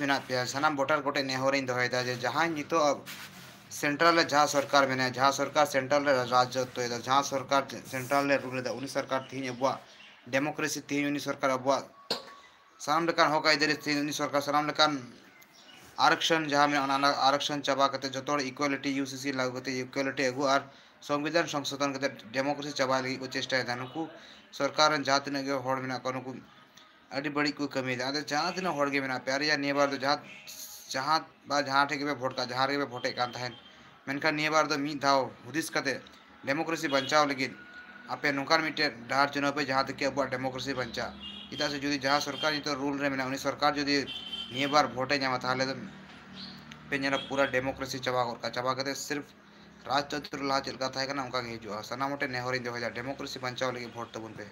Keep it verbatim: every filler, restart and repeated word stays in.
ᱢᱮᱱᱟᱜ ᱯᱮᱭᱟ, ᱥᱟᱱᱟᱢ ᱵᱷᱳᱴᱟᱨ ᱠᱚᱴᱷᱮᱱ ᱱᱮᱦᱚᱨᱤᱧ ᱫᱚᱦᱚᱭᱮᱫᱟ ᱡᱮ ᱡᱟᱦᱟᱸᱭ ᱱᱤᱛᱚᱜ ᱥᱮᱱᱴᱨᱟᱞ ᱨᱮ ᱡᱟᱦᱟᱸ ᱥᱚᱨᱠᱟᱨ ᱢᱮᱱᱟᱭᱟ, ᱡᱟᱦᱟᱸ ᱥᱚᱨᱠᱟᱨ ᱥᱮᱱᱴᱨᱟᱞ ᱨᱮ ᱨᱟᱡᱽᱡᱚᱛᱛᱚᱭᱮᱫᱟ, ᱡᱟᱦᱟᱸ ᱥᱚᱨᱠᱟᱨ ᱥᱮᱱᱴᱨᱟᱞ ᱨᱮ ᱨᱩᱞ ᱮᱫᱟ, ᱩᱱᱤ ᱥᱚᱨᱠᱟᱨ ᱛᱮᱦᱮᱧ ᱟᱵᱚᱣᱟᱜ ᱰᱮᱢᱳᱠᱨᱮᱥᱤ, ᱛᱮᱦᱮᱧ ᱩᱱᱤ ᱥᱚᱨᱠᱟᱨ ᱟᱵᱚᱣᱟᱜ ᱥᱟᱱᱟᱢ ᱞᱮᱠᱟᱱ ᱦᱚᱠ ᱟᱹᱭᱫᱟᱹᱨᱤ, ᱛᱮᱦᱮᱧ ᱩᱱᱤ ᱥᱚᱨᱠᱟᱨ ᱥᱟᱱᱟᱢ ᱞᱮᱠᱟᱱ ᱟᱨᱚᱠᱥᱚᱱ ᱡᱟᱦᱟᱸ ᱢᱮᱱᱟᱜᱼᱟ, ᱚᱱᱟ, ᱚᱱᱟ ᱟᱨᱚᱠᱥᱚᱱ ᱪᱟᱵᱟ ᱠᱟᱛᱮ ᱡᱚᱛᱚ ᱦᱚᱲ ᱤᱠᱩᱣᱟᱞᱤᱴᱤ, ᱤᱭᱩᱥᱤᱥᱤ ᱞᱟᱹᱜᱩ ᱠᱟᱛᱮ ᱤᱠᱩᱣᱟᱞᱤᱴᱤ ᱟᱹᱜᱩ ᱟᱨ ᱥᱚᱝᱵᱤᱫᱷᱟᱱ ᱥᱚᱝᱥᱳᱫᱷᱚᱱ ᱠᱟᱛᱮ ᱰᱮᱢᱳᱠᱨᱮᱥᱤ ᱪᱟᱵᱟᱭ ᱞᱟᱹᱜᱤᱫ ᱠᱚ ᱪᱮᱥᱴᱟᱭᱮᱫᱟ᱾ ᱱᱩᱠᱩ ᱥᱚᱨᱠᱟᱨ ᱨᱮᱱ ᱡᱟᱦᱟᱸ ᱛᱤᱱᱟᱹᱜ ᱜᱮ ᱦᱚᱲ ᱢᱮᱱᱟᱜ ᱠᱚᱣᱟ, ᱱᱩᱠᱩ ᱟᱹᱰᱤ ᱵᱟᱹᱲᱤᱡ ᱠᱚ ᱠᱟᱹᱢᱤᱭᱮᱫᱟ᱾ ᱟᱫᱚ ᱡᱟᱦᱟᱸ ᱛᱤᱱᱟᱹᱜ ᱦᱚᱲ ᱜᱮ ᱢᱮᱱᱟᱜ ᱯᱮᱭᱟ, ᱟᱨ ᱭᱟ ᱱᱤᱭᱟᱹ ᱵᱟᱨ ᱫᱚ ᱡᱟᱦᱟᱸ, ᱡᱟᱦᱟᱸ ᱵᱟ ᱡᱟᱦᱟᱸ ᱴᱷᱮᱡ ᱜᱮᱯᱮ ᱵᱷᱳᱴ ᱠᱟᱜ, ᱡᱟᱦᱟᱸ ᱨᱮᱜᱮ ᱯᱮ ᱵᱷᱳᱴᱮᱫ ᱠᱟᱱ ᱛᱟᱦᱮᱸᱫ, ᱢᱮᱱᱠᱷᱟᱱ ᱱᱤᱭᱟᱹ ᱵᱟᱨ ᱫᱚ ᱢᱤᱫ ᱫᱷᱟᱣ ᱦᱩᱫᱤᱥ ᱠᱟᱛᱮ ᱰᱮᱢᱳᱠᱨᱮᱥᱤ ᱵᱟᱧᱪᱟᱣ ᱞᱟᱹᱜᱤᱫ ᱟᱯᱮ ᱱᱚᱝᱠᱟᱱ ᱢᱤᱫᱴᱮᱱ ᱰᱟᱦᱟᱨ ᱪᱩᱱᱟᱹᱣ ᱯᱮ, ᱡᱟᱦᱟᱸ ᱛᱮᱠᱮ ᱟᱵᱚᱣᱟᱜ ᱰᱮᱢᱳᱠᱨᱮᱥᱤ ᱵᱟᱧᱪᱟᱜ᱾ ᱪᱮᱫᱟᱜ ᱥᱮ ᱡᱩᱫᱤ ᱡᱟᱦᱟᱸ ᱥᱚᱨᱠᱟᱨ ᱱᱤᱛᱚᱜ ᱨᱩᱞ ᱨᱮ ᱢᱮᱱᱟᱜᱼᱟ, ᱩᱱᱤ ᱥᱚᱨᱠᱟᱨ ᱡᱩᱫᱤ ᱱᱤᱭᱟᱹ ᱵᱟᱨ ᱵᱷᱳᱴᱮ ᱧᱟᱢᱟ, ᱛᱟᱦᱚᱞᱮ ᱫᱚ ᱯᱮ ᱧᱮᱞᱟ ᱯᱩᱨᱟᱹ ᱰᱮᱢᱳᱠᱨᱮᱥᱤ ᱪᱟᱵᱟ ᱜᱚᱫ ᱠᱟᱜᱼᱟ᱾ ᱪᱟᱵᱟ ᱠᱟᱛᱮ ᱥᱤᱨᱯ ᱨᱟᱡᱽᱛᱚᱱᱛᱨᱚ ᱞᱟᱦᱟ ᱪᱮᱫ ᱞᱮᱠᱟ ᱛᱟᱦᱮᱸ ᱠᱟᱱᱟ, ᱚᱱᱠᱟ ᱜᱮ ᱦᱤᱡᱩᱜᱼᱟ᱾ ᱥᱟᱱᱟᱢ ᱦᱚᱲ ᱴᱷᱮᱱ ᱱᱮᱦᱚᱨᱤᱧ ᱫᱚᱦᱚᱭᱮᱫᱟ, ᱰᱮᱢᱳᱠᱨᱮᱥᱤ ᱵᱟᱧᱪᱟᱣ ᱞᱟᱹᱜᱤᱫ ᱵᱷᱳᱴ ᱛᱟᱵᱚᱱ ᱯᱮ᱾